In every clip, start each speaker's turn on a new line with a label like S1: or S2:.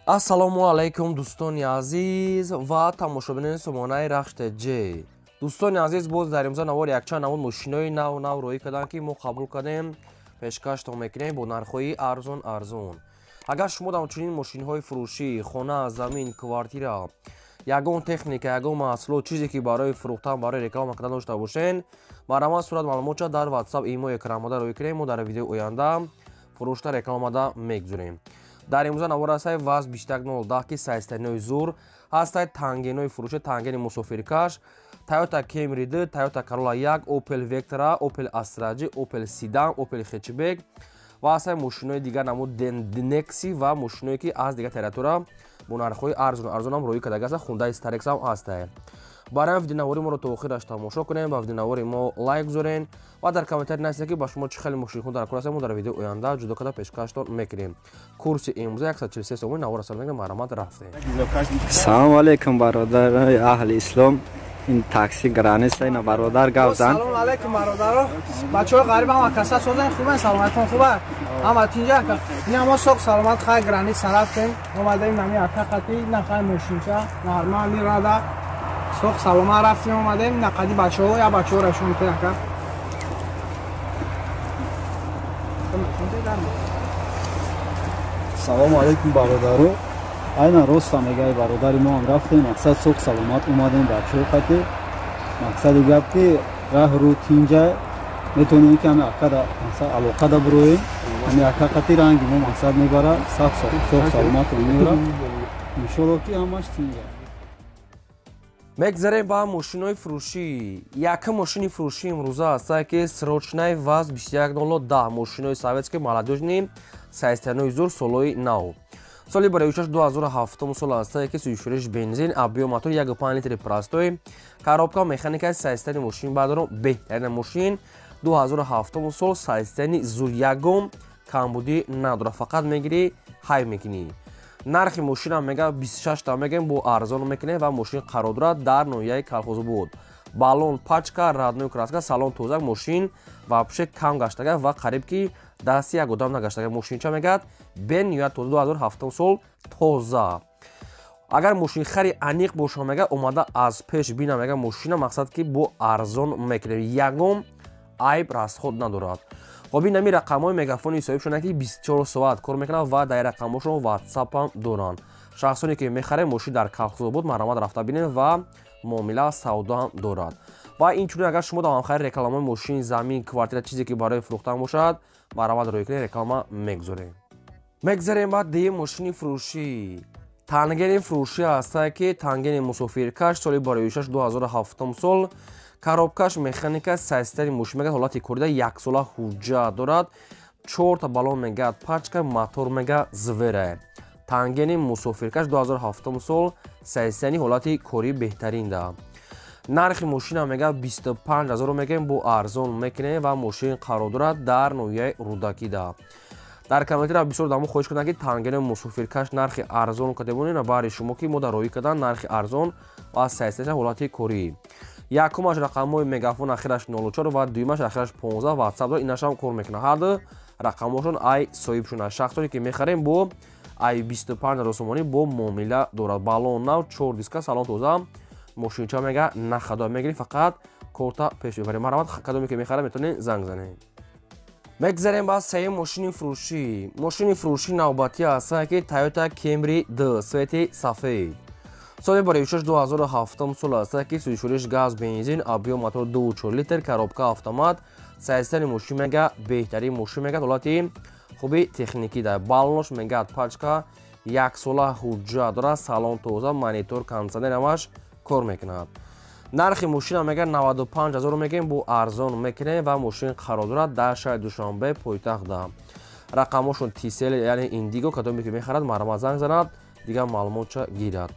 S1: Ассалому алайкум, дӯстони азиз ва тамошобинони сомонаи Рахш ТЖ. Дӯстони азиз, боз дар имзо навор якчанд намуд мошинои нав нав роҳӣ карданд, ки мо қабул кардем, пешкаштон мекунем бо нархҳои арзон арзон. Агар шумо дар чунин мошинҳои фурӯшӣ, хона, замин, квартира, ягон техника, ягон маҳсулот, чизе ки барои фурӯхтан, барои реклама кардан дошта бошен, марҳамат, сурат маълумотча дар WhatsApp, имо экранмода роҳӣ кунем, мо дар видеои оянда фурӯшта рекламада мегузорем. Дар имрӯза навор ҳастай ВАЗ 21010, ки сайстаниҳои зур ҳастай, тангенои фурӯши, тангени мусофиркаш, Toyota Camry 2, Toyota Corolla 1, Opel Vectra, Opel Astra G, Opel Sedan, Opel Hatchback ва ҳастай мошинои дигар намуд Nexi ва мошиное ки аз дигар территория бо нархҳои арзон арзонам роҳӣ карда гаста, Hyundai Starex ҳам ҳастай. Барои видеонавори моро то охираш тамошо кунем, ба видеонавори мо лайк гузорен ва дар комментарий нависед, ки ба шумо чӣ хеле мошинҳо дар кор ҳастанд, мо дар видеои оянда ҷудо карда пешкаштон мекунем. Курси имрӯза 143 сомонӣ. Навор асар мекунем, марҳамат, рафтем.
S2: Салому алайкум, бародарои аҳли ислом. Ин такси граница, ина бародар гап зан.
S3: Салому алайкум, бародаро, бачаҳои ғариб, ҳама каса созен, хубен, саломатон хуба, ҳама тинҷа. Ина мо соқ саломат, хай, граница рафтем, омадаем, нами ака қати на, хай, мошинча нормали рада, соқ саломат рафтем, омадем, на қади бачаҳо, я бачаҳо рашон те ака.
S4: Салому алайкум, бародаро. Айнан роста мегаи бародари мо, ҳам рафтем, мақсад, соқ саломат омадем бачаҳо қати. Мақсади гап ки раҳ рӯ тинҷа, метавонем ки ҳами акада мақсад алоқада бироем, ҳами ака қати ранги мо мақсад мебара, сахт соқ саломат меора, иншолло ки ҳамаш тинҷа.
S1: Мегзарем ба мошинои фурӯшӣ. Якум мошини фурӯшӣ имрӯза ҳастае ки срочный ВАЗ 21010, мошинои советский, молодёжный, сайстанои зур, солои нав. Соли барои 2007 сол ҳастае ки сӯзишвориш бензин, объём мотор 1,5 литри простой, коробка механика, сайстани мошин баъдоро беҳтарин мошин 2007 сол, сайстани зур, ягон камбудӣ надорад, фақат мегирӣ, ҳай мекунӣ. Нархи мошинам мега 26 та мегем, бо арзон мекунем ва мошин қарор дорад дар ноҳияи Калхозобод. Баллон пачка, родной краска, салон тоза, мошин вообще кам гаштага ва қариб ки дасти як одам нагаштага. Мошинча мегӯяд бениҳоят тоза, 2007 сол, тоза. Агар мошинхари аниқ боша, мега омада аз пеш бина, мега мошина, мақсад ки бо арзон мекунем, ягон айб расход надорад. Хоб, ин ами рақамҳои мегафони соҳибшона, ки 24 соат кор мекунанд ва дар рақамҳошон ватсапам доранд. Шахсоне ки мехарем, мошин дар Калхозобод, марҳамат, рафта бинем ва муомила савдо ҳам дорад. Ва инчунин агар шумо дар ҳамхари рекламаи мошин, замин, квартира, чизе ки барои фурӯхтан бошад, марҳамат, роҳӣ кунед, реклама мегузорем. Мегзарем ба дуюм мошини фурӯшӣ. Тангени фурӯшӣ ҳастае ки тангени мусофиркаш, соли бароишаш 2007 сол, коробкаш механика, сайстани мошин мегӯяд ҳолати корида, яксола ҳуҷҷат дорад, чорта баллон мегӯяд пачка, мотор мега звере. Тангени мусофиркаш 2007 сол, сайстани ҳолати корӣ беҳтарин да. Нархи мошина мега 25 ҳазоро мегӯем, бо арзон мекунем ва мошин қарор дорад дар ноҳияи Рӯдакида. Дар комментария бисёр дамо хоҳиш карданд, ки тангени мусофиркаш нархи арзон кардемонем, баҳри шумо ки мо дар роҳӣ кардан нархи арзон ва сайсташа ҳолати корӣ. Якумаш рақамҳои мегафон ахираш 04 ва дуюмаш ахираш 15, ватсап дор, инашам кор мекунад. Ҳарду рақамҳошон ай соҳибшона. Шахсоне ки мехарем, бо ай 25 ҳазор сомонӣ бо муомила дорад. Баллон нав, чор диска, салон тоза, мошинча мега нахадо мегирӣ, фақат корта пеш мебарем. Марҳамат, кадоме ки мехарад, метавонед занг занед. Мегзарем ба сеюм мошини фурӯшӣ. Мошини фурӯшӣ навбатӣ ҳастае ки Toyota Camry 2, цвети сафед, соли бароишаш 2007 сол ҳастае ки сӯзишвориш газ, бензин, объём мотор 2,4 литр, коробка автомат, сайстани мошин мега беҳтарин мошин, мега ҳолати хуби техникӣ да, баллош мегӯяд пачка, яксола ҳуҷҷат дорад, салон тоза, монитор, кондитсионер ҳамаш кор мекунад. Нархи мошина мега 95 ҳазоро мегӯем, бо арзон мекунем ва мошин қарор дорад дар шаҳри Душанбе, пойтахтда. Рақамҳошон Тисел, яъне Индиго. Кадоме ки мехарад, марҳамат, занг занад, дигар маълумотча гирад.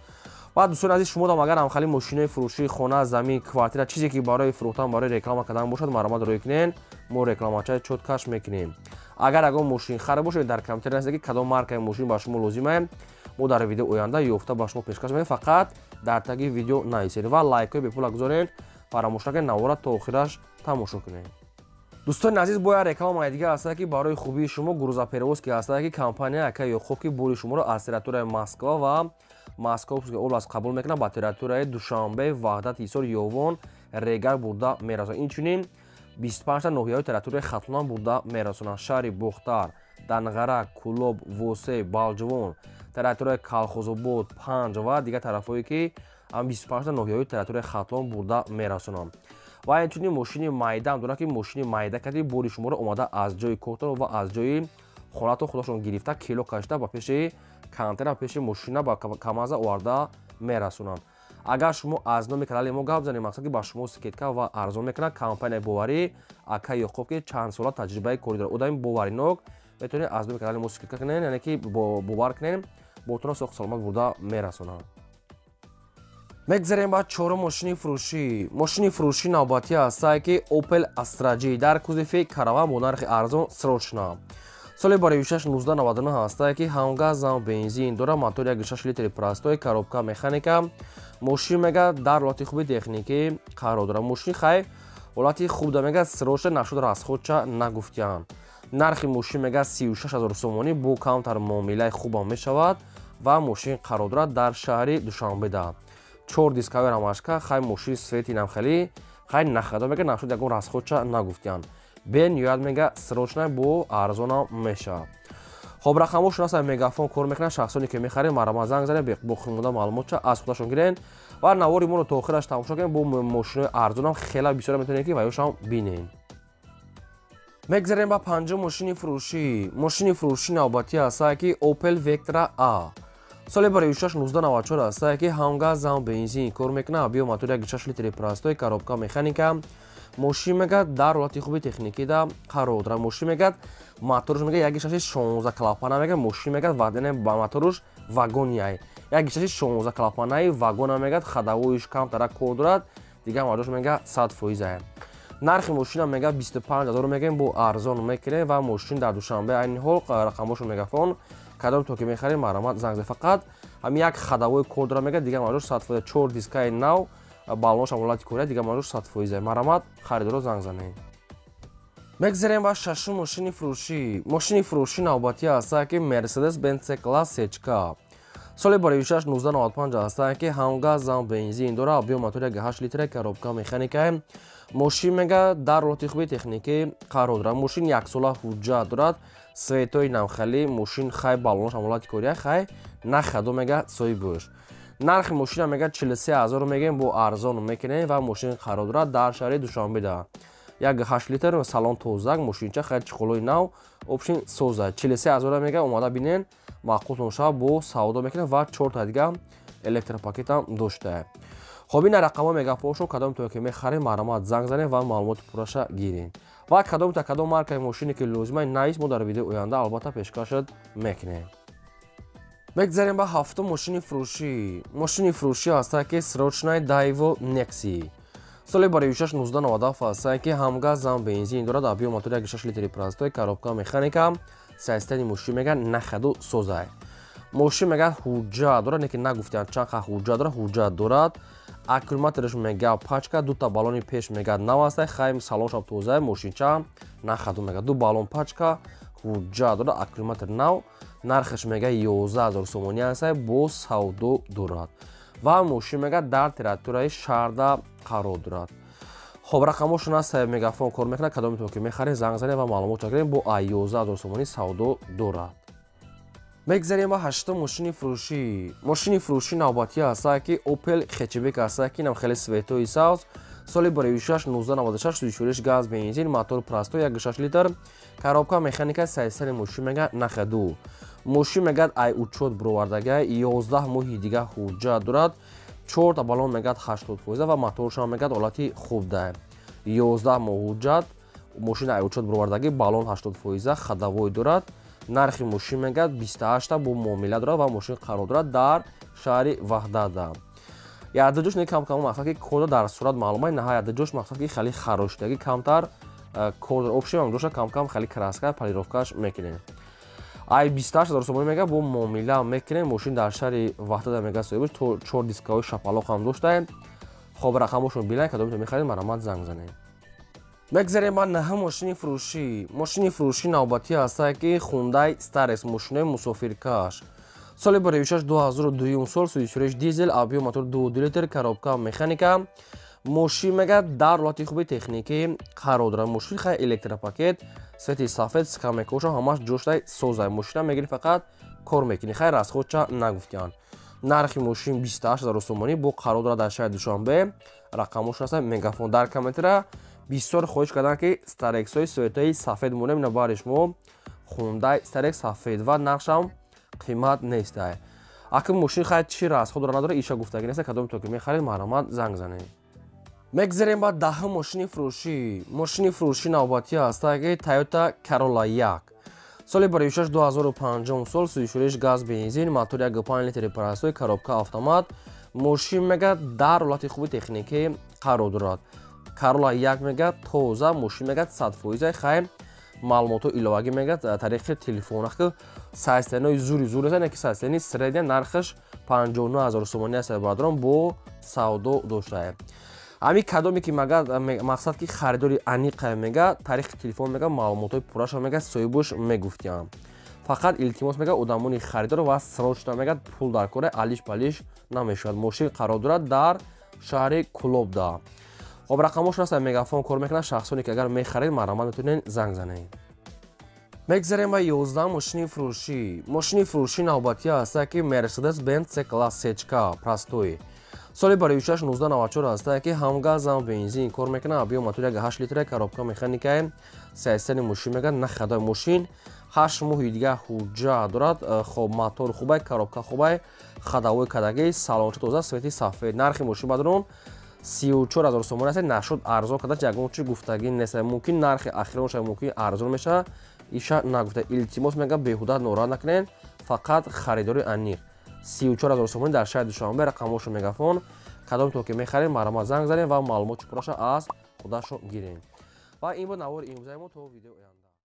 S1: Ва дӯстони азиз, шумо дам агар ҳамхали мошинои фурӯшии хона, замин, квартира, чизе ки барои фурӯхтан, барои реклама кардан бошад, марҳамат, роҳӣ кунед, мо рекламачаи чёткаш мекунем. Агар ягон мошинхаре бошед, дар комментария нависед, ки кадом маркаи мошин ба шумо лозимае, мо дар видео оянда ёфта ба шумо пешкаш мекунем. Фақат дар таги видео нависед ва лайкҳои бепула гузоред. Фаромӯш накунед, навора то охираш тамошо кунед. Дӯстони азиз, бояд рекламаи дигар ҳастад, ки барои хубии шумо грузоперевозки ҳастад, ки компания ака Ёқуб, ки бори шуморо аз территорияи Москва ва Московская область қабул мекунад, ба территорияи Душанбе, Ваҳдат, Ҳисор, Ёвон, Регар бурда мерасонад. Инчунин 25 ноҳияҳои территорияи Хатлон бурда мерасонанд: шаҳри Бохтар, Данғара, Кӯлоб, Восе, Балҷувон, территорияи Калхозобод, Панҷ ва дигар тарафҳое, ки 25 ноҳияҳои территорияи Хатлон бурда мерасонанд. Ва инчунин мошини майдаам дорад, ки мошини майда кади бори шуморо омада аз ҷои кортон ва аз ҷои хонатон худашон гирифта, кило кашида, ба пеши контейнер, ба пеши мошина, ба камаза оварда мерасонанд. Агар шумо аз номи канали мо гап занед, мақсад ки ба шумо скидка ва арзон мекунад. Компанияи боварӣ ака Ёқуб, ки чанд сола таҷрибаи корӣ дорад, одами боваринок, метавонед аз номи канали мо скидка кунед, яъне ки бовар кунед, бортонро соқ саломат бурда мерасонанд. Мегзарем ба чорум мошини фурӯшӣ. Мошини фурӯшӣ навбатӣ ҳастае, ки Opel Astra J дар кузови караван бо нархи арзон срочно. Соли барои 1999 ҳастае, ки ҳам газ, ҳам бензин дора, мотор 1,6 литри простой, коробка механика. Мошин мега дар ҳолати хуби техникӣ қарор дорад. Мошин хай ҳолати хуб да мега, срочно нашуд, расходча нагуфтиянд. Нархи мошин мега 36 ҳазор сомонӣ, бо камтар муомилаи хубам мешавад ва мошин қарор дорад дар шаҳри Душанбеда. Чор дискави рамашка, хай мошин свети намхелӣ, хай нахадо мега, нашуд ягон расходча нагуфтиянд. Бениҳоят мега срочно бо арзонам мешавад. Хоб, рақамҳошон аст, Мегафон кор мекунад. Шахсоне ки мехаред, марҳамат, занг занед, боқимонда маълумотча аз худашон гирен ва навори моро то охираш тамошо кунед. Бо мошинои арзонам хела бисёра метавонед, ки ваёшам бинед. Мегзарем ба панҷум мошини фурӯшӣ. Мошини фурӯшӣ навбатӣ ҳастае, ки Opel Vectra A соли барои 1994 ҳастае, ки ҳам газ, ҳам бензин кор мекунад, биё мотор 1,6 литри простой, коробка механика. Мошин мега дар ҳолати хуби техникида қарор дорад. Мошин мегад моторш мега 1,6 16 клапана мега. Мошин мегад вадене ба моторш вагонияй 1,6 16 клапанаи вагона мегад, ходовойш камтара кор дорад, дигар моторш мега 100%. Нархи мошина мега 25 ҳазор мегӯем, бо арзон мекунем ва мошин дар Душанбе айни ҳол. Рақамҳошон Мегафон, кадом то ки мехарем, марҳамат, занг занед. Фақат ҳамин як ходовой кор дорад мега, дигар моторш 100%, чор дискаи нав, балоншам ҳолати кория, дигар моторш 100%. Марҳамат, харидоро занг занед. Мегзарем ба шашум мошини фурӯшӣ. Мошини фурӯшӣ навбатӣ ҳастае, ки Mercedes Benz C-Class сечка соли барои 1995 ҳастае, ки ҳам газ, ҳам бензин дорад, биё мотор 1,8 литра, коробка механика. Мошин мега дар ҳолати хуби техникӣ қарор дорад. Мошин яксола ҳуҷҷат дорад, светои намхалӣ. Мошин хай балонаш ҳолати кория, хай нахадо мега соҳибош. Нархи мошина мега 43 ҳазор мегӯем, бо арзон мекунем ва мошин қарор дорад дар шаҳри Душанбеда. 1,8 литр, салон тозак, мошинча хай чиқолои нав, общин соза. 43 ҳазор мега, омада бинен, маъқултон шава, бо савдо мекунем ва чорта дига электропакетам доштае. Хоб, ина рақамҳо Мегафоншон, кадом то ки мехарем, марҳамат, занг занем ва маълумоти пурраша гирем. Ва кадом та кадом маркаи мошине ки лозима наист, мо дар видеои оянда албатта пешкашат мекунем. Мегзарем ба ҳафтум мошини фурӯшӣ. Мошини фурӯшӣ ҳастае, ки срочный Daewoo Nexia соли барои 1997 ҳастае, ки ҳам газ, ҳам бензин дорад, объём мотор 1,6 литри простой, коробка механика. Состояние мошин мега нахаду созай. Мошин мега ҳуҷҷат дорад, не ки нагуфтианд чанд қа ҳуҷҷат дорад. Ҳуҷҷат дорад, аккумулятораш мега пачка, дута баллони пеш мега нав ҳастай, хай салоншам тозай, мошинча нахаду мега, ду баллон пачка, ҳуҷҷат дорад, аккумулятор нав. Нархаш мега 11 ҳазор сомонӣ ҳастай, бо савдо дорад ва мошин мега дар территорияи шаҳрда қарор дорад. Хоб, рақамҳошон аст, Мегафон кор мекунад. Кадометон ки мехаред, занг занед ва маълумот кунед, бо 11 ҳазор сомонӣ савдо дорад. Мегзарем ба ҳаштум мошини фурӯшӣ. Мошини фурӯшӣ навбатӣ ҳастае, ки Opel хэтчбек ҳастае, ки инам хеле светои сабз, соли барои 1996, сӯзишвориш газ, бензин, мотор простой 1,6 литр, коробка механика. Состояние мошин мега нахаду. Мошин мегад ай учёт бировардага, 11 моҳи дига ҳуҷҷат дорад, чорта баллон мегад 80% ва моторшам мегад ҳолати хуб да. 11 моҳ ҳуҷҷат, мошин ай учёт бировардагӣ, баллон 80%, ходовой дорад. Нархи мошин мегад 28, бо муомила дорад ва мошин қарор дорад дар шаҳри Ваҳдада. Яддаҷош не кам кам, мақсад ки корда дар сурат маълума наҳа, яддаҷош мақсад ки хеле хароштагӣ камтар кор дорад. Общем ҳамҷоша кам кам хеле краска, полировкаш мекунем. Ай 28 ҳазор сомонӣ мега, бо муомила мекунем. Мошин дар шаҳри Ваҳдада мега соҳибаш, чор дискаҳои шапалоқ ҳам доштаем. Хоб, рақамҳошон билайн, кадомето мехаред, марҳамат, занг занед. Мегзарем ба наҳум мошини фурӯшӣ. Мошини фурӯшӣ навбатӣ ҳастае, ки Хундай Старекс, мошинои мусофиркаш. Соли бароишаш 2002 сол, сӯзишвориш дизел, объём мотор 2,2 литр, коробка механика. Мошин мега дар ҳолати хуби техникӣ қарор дорад. Мошин хай электропакет, свети сафед, скамейкаошам ҳамаш ҷоштай созай. Мошина мегирӣ, фақат кор мекунӣ. Хай расходча нагуфтиянд. Нархи мошин 28 000 сомонӣ бо қарор дорад дар шаҳри Душанбе. Рақамош ҳаста Мегафон. Дар комментара бисёр хоҳиш карданд, ки Старексҳои светаи сафед монем. Ина бари шумо Хундай Старекс сафед ва нархшам қимат нестай. Акн мошин хай чӣ расход дора, надора, иша гуфтагӣ неста. Кадоме то ки мехаред, марҳамат, занг занед. Мегзарем ба даҳум мошини фурӯшӣ. Мошини фурӯшӣ навбатӣ ҳаста, ки Toyota Corolla 1, соли бароишаш 2005 сол, сӯзишвориш газ бензин, мотор 1,5 литри простой, коробка автомат. Мошин мега дар ҳолати хуби техникӣ қарор дорад. Corolla 1 мега тоза мошин мега 100%. Хай маълумотҳо иловагӣ мега тариқи телефон. Ки состояниҳои зури зур нест, ки состояние средняя. Нархаш 59 000 сомонӣ аст, бародарон, бо савдо доштае. Ҳамин кадоме ки мага мақсад ки харидори аниқа мега тариқи телефон мега маълумотҳои пурраша мега соҳибош мегуфтиям. Фақат илтимос мега, одамони харидор ва срочно мега пул дар кора, алиш палиш намешавад. Мошин қарор дорад дар шаҳри Кулобда. Хоб, рақамош ҳаст, Мегафон кор мекунад. Шахсоне ки агар мехаред, марҳамат, метавонед занг занед. Мегзарем ба 11 мошини фурӯшӣ. Мошини фурӯшӣ навбатӣ ҳаста, ки Мерседес Бенз С класс сечка простой, соли бароишаш 1994 ҳаста, ки ҳам газ, ҳам бензин кор мекунад, объём мотор 1,8 литра, коробка механикае. Состояние мошин мегӯяд нахадои мошин 8 моҳи дигар ҳуҷҷат дорад. Хоб, мотор хубай, коробка хубай, ходовой кадаги, салонча тоза, свети сафед. Нархи мошин, бадрон, 34 000 сомонӣ аст. Нашуд, арзон карда ягон чи гуфтагӣ нест. Мумкин нархи ахиронша мумкин арзон мешавад, иша нагуфта. Илтимос мега, беҳуда нороҳат накунед, фақат харидори аниқ. 34 000 сомонӣ дар шаҳри Душанбе. Рақамошо Мегафон. Кадом то ки мехарем, марҳамат, занг занем ва маълумоти пурраша аз худашо гирем. Ва ин буд навори имрӯзаи мо. То видеои оянда.